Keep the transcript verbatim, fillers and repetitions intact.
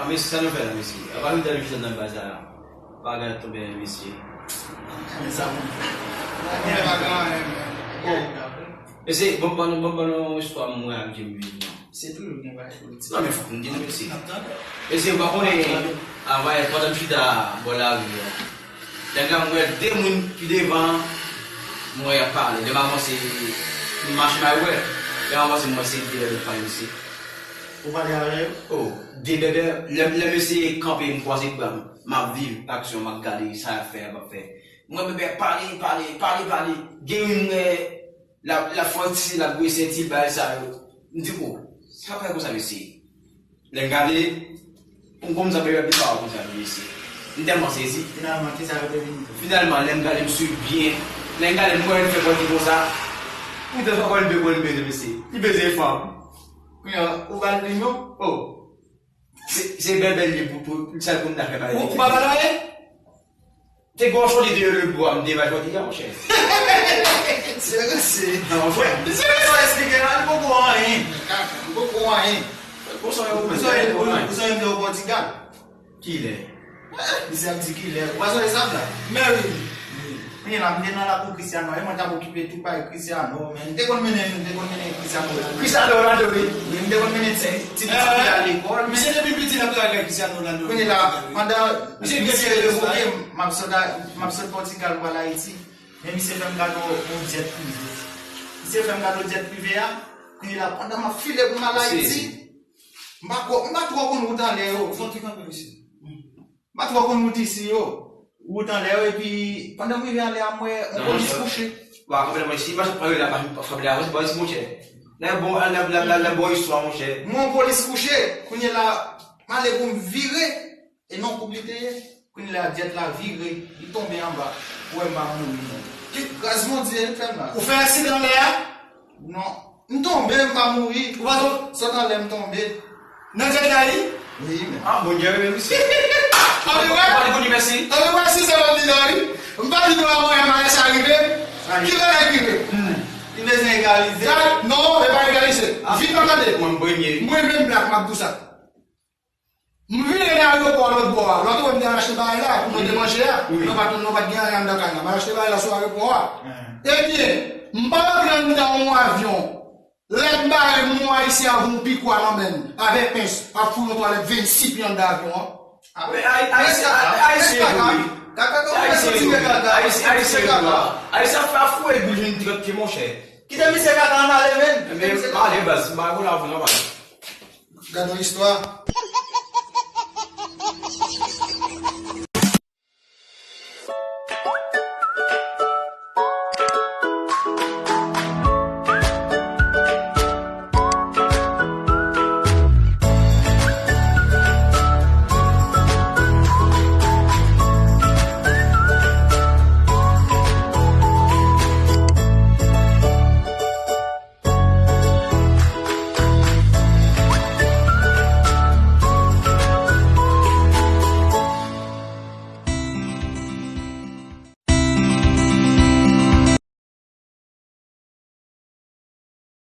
Mesye, sa nou fè la, mesye? Apa nou ta vin chita nan baz la? Bagay tonbe, mesye. Men sa pou fè. Gen bagay, men. Mesye, bon, ban nou, bon, ban nou istwa mwen ak Jimmy. Se toujou gen bagay politik. Non, men fòk nou di nou, mesye. N ap tande. Mesye, ou pa konnen, avan yè, pandan m chita bò lari a, lè m wè de moun ki devan, m wè y ap pale. Lè m avanse, m mache, m al wè. Lè m avanse, m wè se de lòt pale, mesye. Ou pale avè yo? Oh, de bèbè, lè, lè mesye kanpe, m kwaze bra m, m ap viv aksyon, m ap gade sa y ap fè, y ap fè. M wè bèbè pale, pale, pale, pale. Gen youn, eh, l ap, l ap fè yon ti, l ap gwe senti l, bagay sa yo. M di, oh, sa fè konsa, mesye? Lè m gade, m konn sa bèbè ap di pawòl konsa, mesye. M tèlman sezi. Finalman, kisa yo te vin di? Finalman, lè m gade, m swiv byen. Lè m gade, m wè l fè kò l di konsa. Poutèt fè kò l beze, kò l beze, mesye. Li beze fanm. Kounye a, ou ba l plim yo? Oh. Se, se bèbè l ye pou, pou, pou sèl pou m ta fè bagay. Ou, ou pa ba l anyen? Te gen yon chòt de yo le bwa, m te ba l chòt ya, monchè. Se ranse. Non, monchè. Se ranse, ou eksplike la, li poko anyen. Li poko anyen. Ou sonje, ou sonje, ou sonje m te o Pòtigal. Kilè? Misye ap di kilè. Ou pa sonje sa la? Men wi. Wi. Kounye la, m te nan lakou Cristiano, e mwen t ap okipe tout bagay Cristiano, men m te konn mennen, m te konn mennen Cristiano la. Cristiano Ronaldo, wi. Wi, m te konn mennen ti, ti pitit la lekòl, men misye depi piti l ap travay avèk Cristiano Ronaldo. Kounye la, pandan misye revoke m, m ap sot a, m ap sot Pòtigal, m pral Ayiti. Men misye fè m kado yon djèt prive. Misye fè m kado djèt prive a, kounye la, pandan m ap file pou m al Ayiti, m pa ko-, m pa twò konn wout anlè yo. Fò ti kanpe, mesye. M pa twò konn wout isi yo. Wout anlè yo, epi pandan m rive anlè a, m wè yon polis kouche. Wa, kanpe la, mwen, si machin pran yo la, machin pa fè la, se pa isi, monchè. Nan bon, nan, nan, nan, nan bon istwa, monchè. M wè yon polis kouche, kounye la, m ale pou m vire, e nan koub li te ye. Kounye la, djèt la vire, li tonbe anba. Ou wè m pa mouri, non. Ki gras Bondye, li fè m la. Ou fè aksidan anlè a? Non. M tonbe, m pa mouri. Ou pa tonbe? Sot anlè, m tonbe. Nan djèt la, wi? Wi, men. Ah, Bondye renmen misye. Ann wè? Ann wè, mèsi. Ann wè, si se lòt li la, wi. M pa di nou avan yè malè sa rive. Ki bagay ki rive? Hmm. Li bezwen egalize. Sa, non, e pa egalize. Ah. Vin nan tande. Mwen, m premye. Mwen menm, Black, m ap di w sa. M vire nan ayewopò a lòt bò a. Lòt bò, m te al achte bagay la pou mwen te manje a. Wi. Nou pa t, nou pa t gen anyen anndan kay la. M al achte bagay la sou ayewopò a. Ebyen, m pa rantre anndan yon avyon. Lè m bare m, yon Ayisyen avè yon pikwa nan men l, avèk pens, ap foure yon twalèt vennsis pye anndan avyon an. Men Ay-, Ayisyen, Ayisyen e gwo, wi. Ayisyen e gwo, wi. Ayisyen, Ayisyen e gwo. Ayisyen ap foure gou jwenn trant pye, monchè. Kite misye kaka an ale, men. Men, m ale, baz, m pa konn avyon nan, baz. Gad yon istwa.